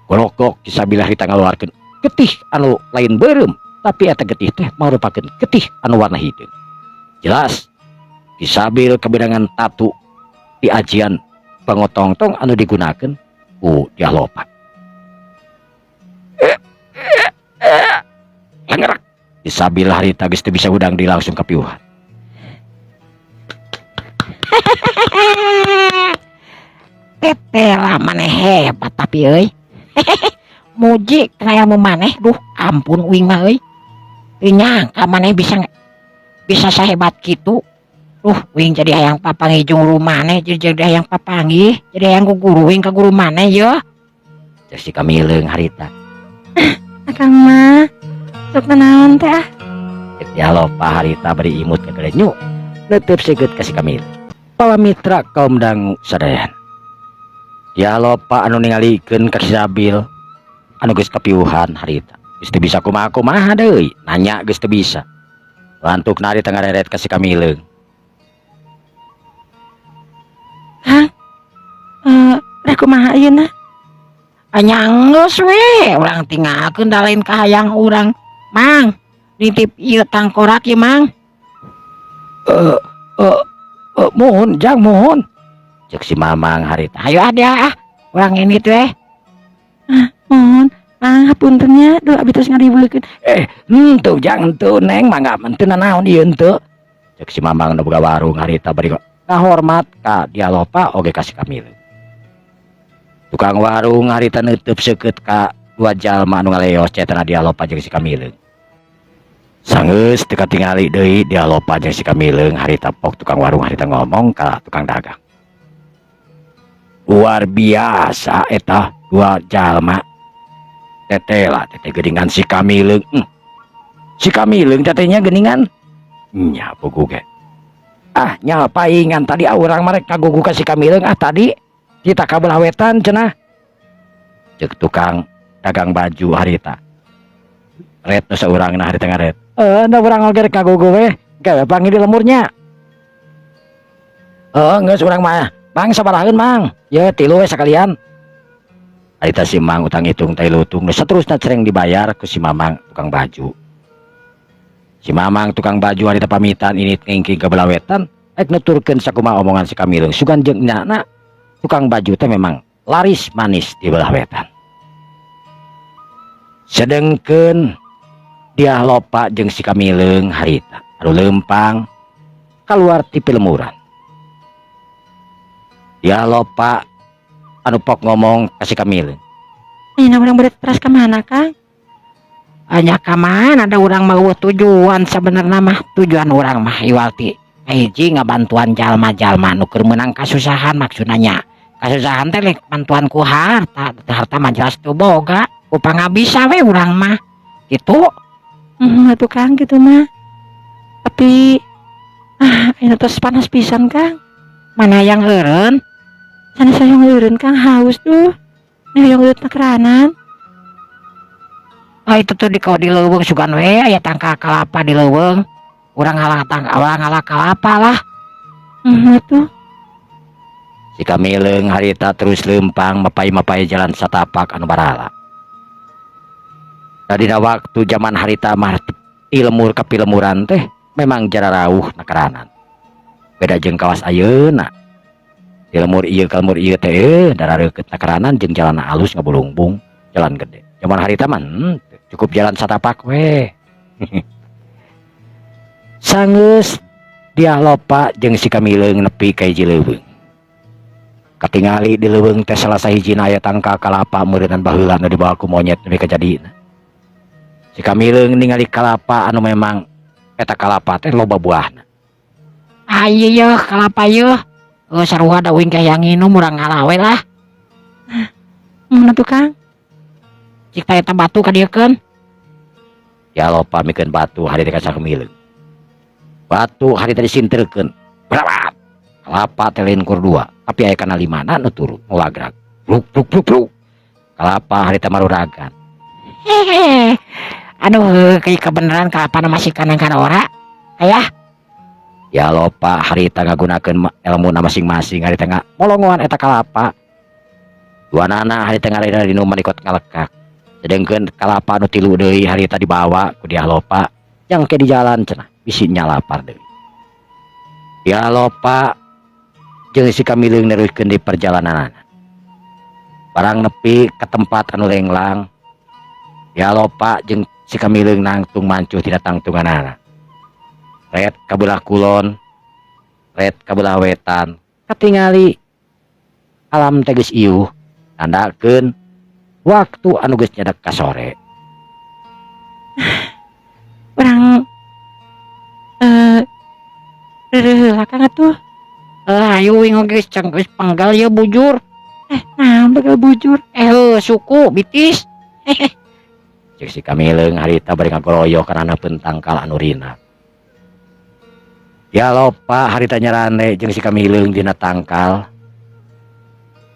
Gorogok Ki Sabil harita ngaluarkeun getih anu lain beureum, tapi eta getih teh marupakeun getih anu warna hideung. Jelas Ki Sabil keberangan tatu di ajian pangotongtong anu digunakeun ku Dyah Lopa. Lengerak. Ki Sabil harita geus teu bisa hudang di langsung kapiuhan. Tetela maneh hebat tapi euy. Muji kana ilmu maneh, duh ampun uing mah euy. Teu nyangka maneh bisa sahebat kitu. Duh uing jadi hayang papanggih jeung guru maneh, jadi hayang papanggih, jadi hayang ku guru uing ka guru maneh yeuh. Cek si Kamileung harita. Akang mah sok nanaon teh ah. Cek Dyah Lopa harita bari imut ngagelenyuk. Neuteub seukeut ka si Kamileung. Para mitra kaum dangu sadayana. Dyah Lopa anu ningalikeun ka Ki Sabil anu geus kapiuhan harita. Geus teu bisa kumaha-kumaha deui, nanya geus teu bisa. Lantukna harita ngareret ka si Kamileung. Kang, rek kumaha ayeuna? Anya geus we, urang tinggalkeun da lain kahayang urang. Mang, nitip ieu tangkorak ieu Mang. Mohon jang mohon. Cek si Mamang harita. Ayo ah dia ah, urang ini teh. Ah, mohon. Ah, hapunten nya, duh abi tos ngariweukeun. Henteu jang henteu neng mangga henteu nanaon ieu henteu. Cek si Mamang nu boga warung harita bari ngahormat ka Dyah Lopa oge ka si Kamileung. Tukang warung harita neuteub seukeut ka dua jalma anu ngaleos cetana Dyah Lopa jeung si Kamileung. Sanggeus teu katingali deui Dyah Lopa jeung si Kamileung harita pok tukang warung harita ngomong ka tukang dagang. Luar biasa eta dua jalma. Teteh lah teteh geuningan si Kamileung. Si Kamileung tetehnya geuningan. Nya puguh ge. Ah nya paingan tadi ah urang mah rek kagugu ka si Kamileung ah tadi kita ka belah wetan cenah. Ceuk tukang dagang baju harita. Ret nu saurangna harita ngaret. Da urang oge rek kagugu we. Gawe panggil di lemurnya. Geus urang mah. Mang sabarahaeun mang. Ye tilu we sakalian. Harita si Mang utang hitung tai lutung nu saterusna cereng dibayar ku si Mamang tukang baju. Si Mamang tukang baju harita pamitan ini ngingking ka belah wetan rek nuturkeun sakumaha omongan si Kamileung. Sugan jeung nyana tukang baju teh memang laris manis di belah wetan. Sedengkeun Dyah Lopa jeung si Kamileung harita anu leumpang kaluar ti pilemuran. Dyah Lopa anu pok ngomong ka si Kamileung. Ayeuna urang bade teras ka mana, Kang? Anya ka mana da urang mah eueuh tujuan sabenerna mah. Tujuan urang mah iwal ti hiji ngabantuan jalma-jalma nu keur meunang kasusahan maksudna nya. Kasusahan teh lek bantuan ku harta, harta mah jelas teu boga, ku pangabisa we urang mah. Kitu. Atuh Kang kitu mah. Tapi ayeuna tos panas pisan, Kang. Mana yang eureun? Sanes hoyong eureun Kang, haus duh. Ini hoyong eureun teh keranan. Ah itu tuh di kau di leuweung sugan we aya tangkal kalapa di leuweung. Urang ngala tangkal urang ngala kalapa lah. Atuh. Si Kamileung harita terus leumpang mapai-mapai jalan satapak anu barala. Tadina waktu zaman harita mah ti lemur ka pilemuran teh memang jararauh nakaranan. Beda jeung kawas ayeuna. Ti lemur ieu ka lemur ieu teh darareukeut nakaranan jeung jalan alus ngabulungbung, jalan gede. Zaman harita mah cukup jalan satapak we. Sanggeus Diah Lopa jeung si Kamileung nepi ka hiji leuweung. Katingali di leuweung teh salah sahijina aya tangkal kalapa meureunan baheula nu dibawa ku monyet nepi ka jadina. Si Kamileung ningali kalapa anu memang eta kalapa teh loba buahna. Ah ieu yeuh kalapa yeuh. Heuh sarua da uing hayang nginum urang ngala we lah. Mun atuh Kang. Cik ta eta batu kadieukeun. Diah Lopa mikeun batu harita ka Kamileung. Batu harita disinterkeun. Brawat. Kalapa teh lain kur dua, tapi aya kana limana nu turun nu lagrag. Bruk bruk bruk bruk. Kalapa harita maruragan. Hehe. Aduh, kayak kebenaran kalapa masih kanan kana ora. Ayah. Diah Lopa harita ngagunakeun elmuna masing-masing harita ngamolongoan eta kalapa. Dua nana harita ngarena dinu manikot ngalekak. Sedengkeun kalapa nu tilu deui harita dibawa ku Diah Lopa yang ke di jalan cenah bisi nyalapar deui. Diah Lopa jeung si Kamileung neruskeun di perjalananana. Barang nepi ke tempat anu lenglang, Diah Lopa jeung si Kamileung nangtung mancuh tina tangtunganana. Ret kabelah kulon, ret kabelah wetan, katingali alam teh geus iuh, nandakeun waktu anu geus nyedek ka sore. Urang reureuh heula Kang atuh. Ayo uing oge geus geus panggal ieu bujur. Naon bakal bujur? Heuh suku bitis. Ceuk si Kamileung harita bari ngagoroyoh kana handapeun tangkal anu rina. Diah Lopa harita nyarande jeung si Kamileung dina tangkal.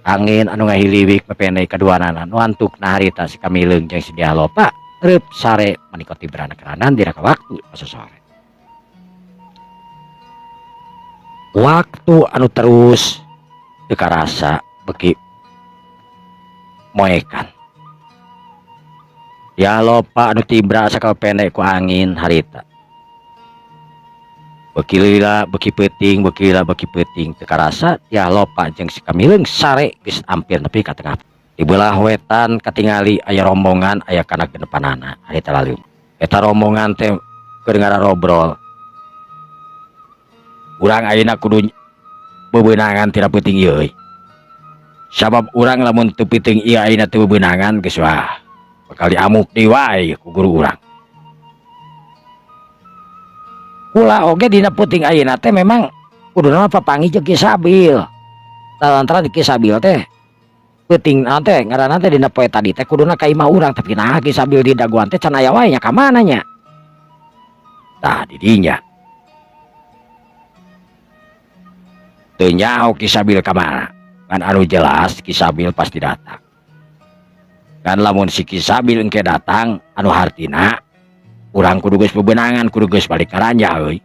Angin anu ngahiliwik mepende kaduanana nu antukna harita si Kamileung jeung si Diah Lopa reup sare manikoti beranak-ranan dina waktu asa sore. Waktu anu terus teu karasa beki moekan. Diah Lopa anu tibra sakal pendek ku angin harita. Beki lila beki peuting, beki lila beki peuting teu karasa Diah Lopa jeung si Kamileung sare geus hampir nepi ka tengah. Di beulah wetan katingali aya rombongan aya kana genepanana harita laleum. Eta rombongan teh keur ngararobrol. Urang ayeuna kudu bebeunangan tina peuting ieu euy. Sabab urang lamun teu peuting ieu ayeuna teu bebeunangan geus wah bakal diamuk deui wae ku guru urang. Kula oge dina peuting ayeuna teh memang kuduna mah papanggih jeung Ki Sabil. Lantaran Ki Sabil teh peuting naon teh ngaranna teh dina poe tadi teh kuduna ka imah urang tapi nah Ki Sabil di daguan teh can aya wae nya ka mana nya. Tah di dinya. Teu nyaho Ki Sabil ka mana. Ngan anu jelas Ki Sabil pasti datang. Ngan lamun si Ki Sabil engke datang anu hartina urang kudu geus bebenangan kudu geus balik ka ranjah euy.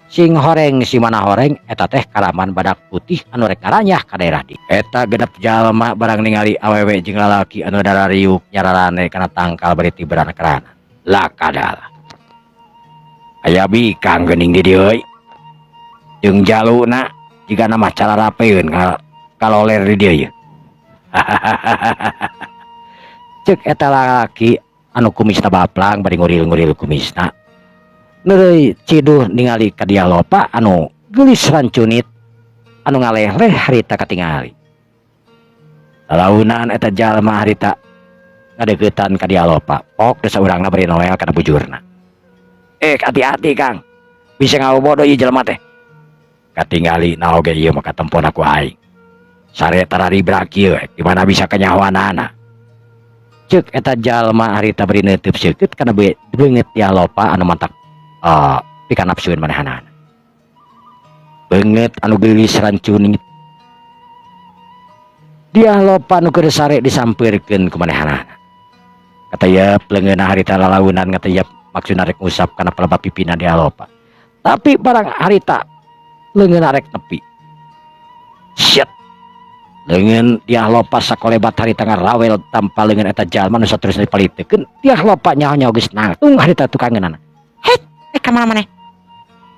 Sing horeng si mana horeng eta teh kalaman badak putih anu rek ngaranjah ka daerah di. Eta genep jalma barang ningali awewe jeung lalaki anu darariuk nyararane kana tangkal bari tibran karana. Lah kadala. Aya bikang geuning di dieu euy. Jeung jaluna jigana mah cararapeun kaloler di dieu yeuh. Ceuk eta lalaki anu kumisna baplang bari nguril-nguril kumisna. Neureui ciduh ningali ka Diah Lopa anu geulis rancunit anu ngaleh-leh harita katingali. Lalaunan eta jalma harita ngadeuketan ka Diah Lopa, pok desa urangna bari noel kana bujurna. Hati-hati Kang. Bisa ngabodoh ieu jelema teh. Katingali na oge ieu mah katempona ku aing. Sare tararibra kieu di mana bisa kanyahoanana. Ceuk eta jalma harita bari neuteub seukeut kana beungeut Diah Lopa anu mantak pikanapsueun manehanana. Beungeut anu geulis rancunit. Diah Lopa nu keur sare disampeurkeun ku manehanana. Katayep leungeunna harita lalaunan ngateyep maksudna rek ngusap kana pelebab pipina Dyah Lopa. Tapi barang harita leungeunna rek nepi. Shit. Leungeun Dyah Lopa sakolebat harita ngarawel tanpa leungeun eta jalma nu saterusna dipalitekeun. Dyah Lopa nyaho-nyaho geus nangtung harita tukangeunana. Het, rek ka mana maneh?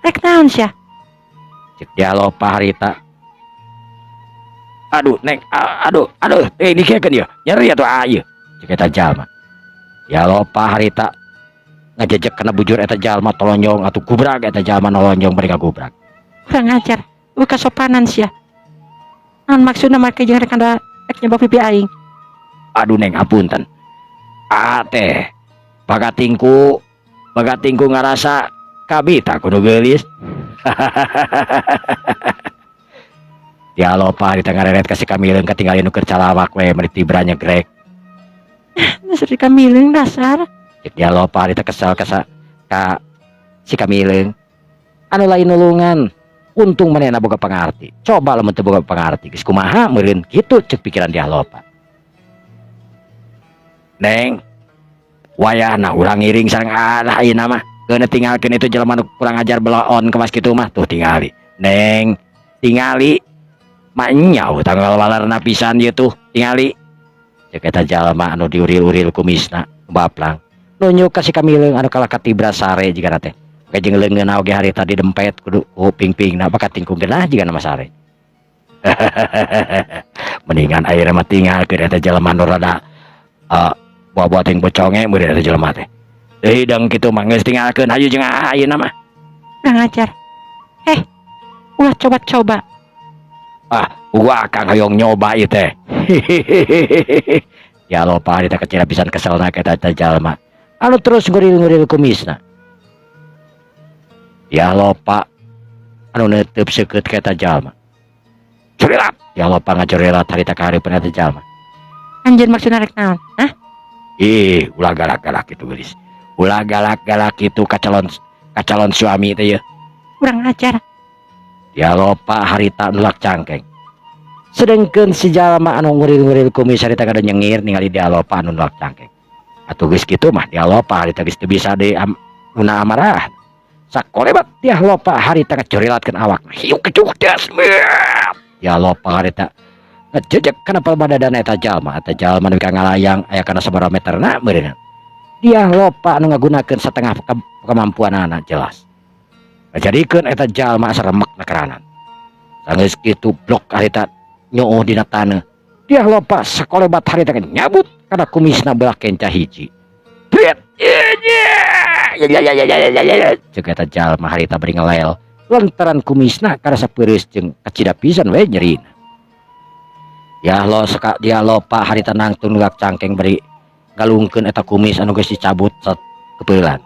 Rek naon sia? Cek Dyah Lopa harita. Aduh, Neng, aduh, aduh, eh dikiekeun ieu. Nyeri atuh ah ieu. Cek eta jalma. Dyah Lopa harita ngajejek kana bujur eta jalma tolonjong atuh gubrag eta jalma nolonjong bari ngagubrak. Kurang ajar, euweuh kasopanan sia. Naon maksudna make jeung rek kada rek nyebak pipi aing? Aduh, Neng, hapunten. Ah teh bagatingku ngarasa kabita kudu geulis. Dyah Lopa harita ngareret ka si Kamileung katingali nu keur calawak we meuni tibra nyegrek. Dasar si Kamileung dasar. Cek Dyah Lopa harita kesel ka si Kamileung. Anu lain nulungan. Untung manehna boga pangarti. Coba lamun teu boga pangarti geus kumaha meureun kitu cek pikiran Dyah Lopa. Neng, wayahna urang ngiring sareng alah ayeuna mah. Keuna tinggalkeun itu jelema nu kurang ajar belaon kemas kitu mah tuh tingali. Neng, tingali. Manyau tanggal walarna pisan ieu tuh tingali. Cek eta jalma anu diuril-uril kumisna baplang. Nunjuk ka si Kamileung anu kalah katibra sare jigana teh. Oke jeung leungeunna oge harita didempet kudu ku ping-pingna bakat tingkung geunah jigana mah sare. Mendingan ayeuna mah tinggalkeun eta jelema nu rada buah-buah ting boconge meureun eta jelema teh. Deui dang kitu mah geus tinggalkeun hayu jeung ayeuna mah. Kurang ajar. Ulah coba-coba. Ah, gua akang hoyong nyoba ieu teh. Dyah Lopa harita kecil pisan keselna ka eta jalma. Anu terus nguril-nguril kumisna. Dyah Lopa anu neuteub seukeut ka eta jalma. Curilat. Dyah Lopa ngacurilat harita ka hareupeun eta jalma. Anjeun maksudna rek naon? Hah? Ih, ulah galak-galak kitu geulis. Ulah galak-galak kitu ka calon suami teh yeuh. Kurang ajar. Dyah Lopa harita nulak cangkeng. Sedengkeun si jalma anu nguril-nguril kumis harita kada nyengir ningali Dyah Lopa anu nulak cangkeng. Atuh geus kitu mah Dyah Lopa harita geus teu bisa deui guna amarah. Sakolebat Dyah Lopa harita ngacurilatkeun awakna. Hiuk kecuh das. Dyah Lopa harita ngejejek kana palbadadana eta jalma. Eta jalma nepi ka ngalayang aya kana sabaraha meterna meureunna. Dyah Lopa anu ngagunakeun satengah kemampuanana jelas. Ngajadikeun eta jalma asa remek na keranan. Sanggeus kitu blok harita nyooh dina taneuh. Dyah Lopa sakolebat harita nyabut kana kumisna belah kenca hiji. Bret. Cek eta jalma harita bari ngelel lantaran kumisna karasa peureus jeung kacida pisan we nyerina. Dyah lo seka Dyah Lopa harita nangtung nulak cangkeng bari galungkeun eta kumis anu geus dicabut sat kepeulan.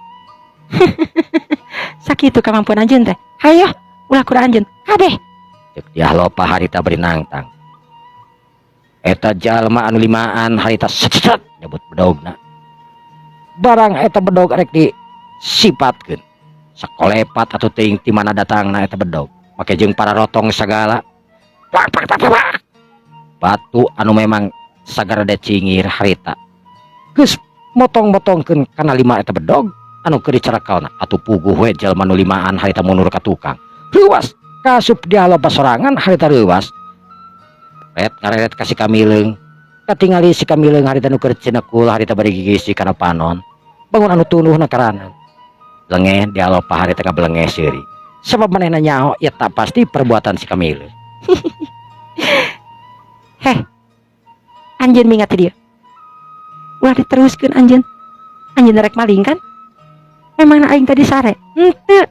Sakitu kamampuan anjeun teh. Hayo, ulah kurang anjeun. Kabeh. Cek Dyah Lopa harita bari nangtang. Eta jalma anu limaan harita set nyebut bedogna. Barang eta bedog rek disipatkeun. Sakolepat atuh teuing ti mana datangna eta bedog. Make jeung para rotong sagala. Pak pak pak pak. Batu anu memang sagarada cingir harita. Geus motong-motongkeun kana lima eta bedog anu keur dicarakalna. Atuh puguh we jalma nu limaan harita mundur ka tukang. Reuwas kasup Dyah Lopa sorangan harita reuwas. Ret ngareret ka si Kamileung. Katingali si Kamileung harita nu keur cinekul harita bari gigisi kana panon. Bangun anu tunduhna karanan. Lengeh Dyah Lopa harita ngabelengeh seuri. Sabab manehna nyaho eta pasti perbuatan si Kamileung. Heh. Anjeun mingat ti dieu. Ulah diteruskeun anjeun. Anjeun rek maling kan? Memangna aing tadi sare? Henteu.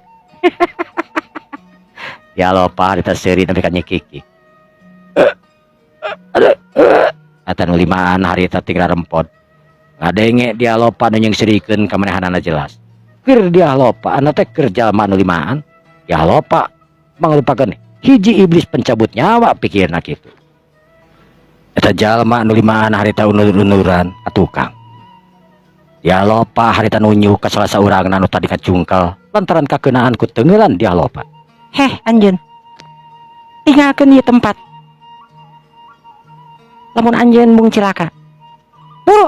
Dyah Lopa harita seuri nepi ka nyikiki. Aduh, eta nu limaan harita tinggal rempot. Ngadenge Dyah Lopa nu nyeungseurikeun ka manehanana jelas. Keur Dyah Lopa anu teh keur jalma nu limaan. Dyah Lopa mangrupakeun hiji iblis pencabut nyawa pikirna kitu. Eta jalma nu limaan harita unur-unuran ka tukang. Dyah Lopa harita nunjuk ka salah saurangna nu tadi kacungkel lantaran kakeunaan ku teunggeulan Dyah Lopa. Heh anjeun. Tinggalkeun ieu tempat. Lamun anjeun mung cilaka. Buru.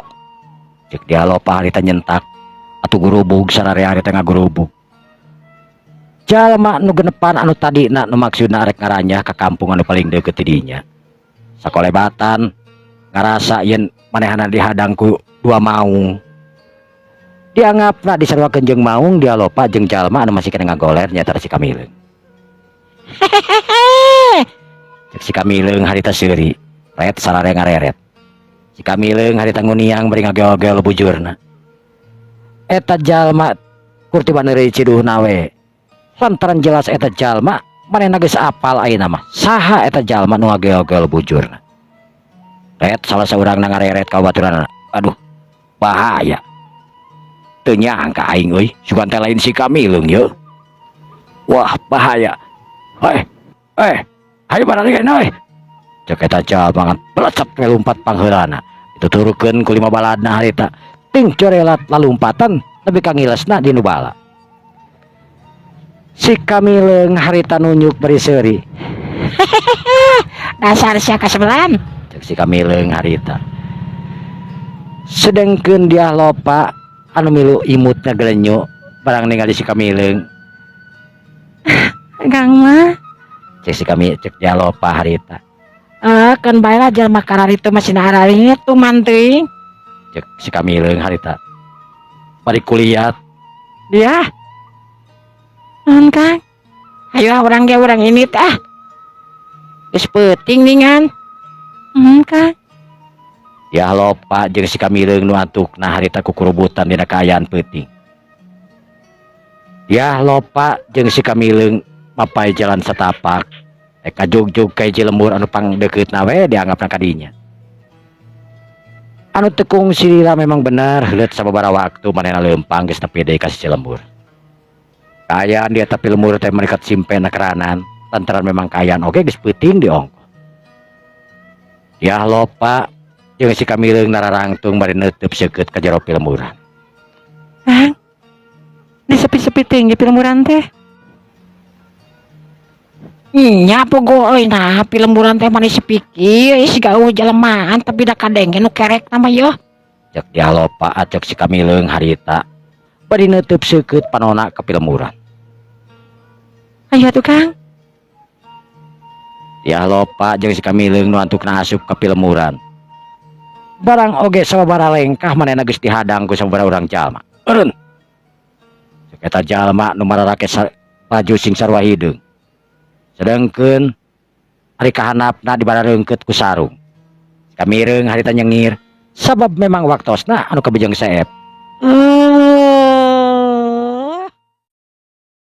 Cek Cek Dyah Lopa harita nyentak atuh gurubug sararea harita ngagurubug. Jalma nu genepan anu tadina nu maksudna arek ngaranyah ka kampung anu paling deukeut ti dinya. Sakolebatan ngarasa yen manehna dihadang ku dua maung. Dianggapna disaruakeun jeung maung Dyah Lopa jeung jalma anu masih keneh ngagoler nyaeta si Kamileung. Cek si Kamileung harita seuri, ret sararea ngareret. Si Kamileung harita nguniang bari ngageol-geol bujurna. Eta jalma kur tiba neureuy ciduhna we. Lantaran jelas eta jalma manehna geus apal ayeuna mah. Saha eta jalma nu ngageol-geol bujurna. Ret salah saurangna ngareret ka baturanna. Aduh, bahaya. Teu nyangka aing euy, sugan teh lain si Kamileung ye. Wah, bahaya. Hei, eh, hayu bararigeun euy. Cek eta jalma ngan belecet we lumpat pangheulana. Dituturkeun ku lima baladna harita. Ting corelat lalumpatan nepi ka ngilesna di nu bala. Si Kamileung harita nunjuk bari seuri. Dasar sia kasebelan. Cek si Kamileung harita. Sedengkeun Dyah Lopa anu milu imutna gelenyu barang ningali si Kamileung. Kang mah. Cek si kami cek Dyah Lopa harita. Eh, kan bae lah jalma kararitu mah sina araritu manteuing. Cek si Kamileung harita. Bari kuliat Dia, Naon, Kang? Ayo ah urang ge urang ini teh ah. Geus peuting ningan. Kang. Dyah Lopa jeung si Kamileung nu antukna harita kukurubutan dina kaayaan peuting. Dyah Lopa jeung si Kamileung mapay jalan satapak. Rek kajugjug ka hiji lembur anu pangdeukeutna we dianggapna ka dinya. Anu teu kungsi lila memang bener heuleut sababaraha waktu manehna leumpang geus nepi deui ka sisi lembur. Kaayaan di eta lembur teh menikat simpena keranan lantaran memang kaayaan oge geus peuting di ongkoh. Dyah Lopa jeung si Kamileung nararangtung bari neuteub seukeut ka jero pilemburan. Kang. Di sepi-sepi tinggi pilemburan teh. Nya pogo euy, nah pilemburan teh mani sepi kieu siga eueuh jelemaan tapi da kadenge nu kerek mah yeuh. Cek Dyah Lopa acek si Kamileung harita bari neuteub seukeut panona ka pilemburan. Ayo atuh, Kang. Dyah Lopa jeung si Kamileung nu antukna asup ka pilemburan. Barang oge sababaraha lengkah manehna geus dihadang ku sababaraha urang jalma. Eureun. Cek eta jalma nu mararake baju sing sarua hideung. Sedengkeun ari kahandapna dibarareungkeut ku sarung. Si Kamileung harita nyengir sabab memang waktosna anu kabejeng seep. Eh,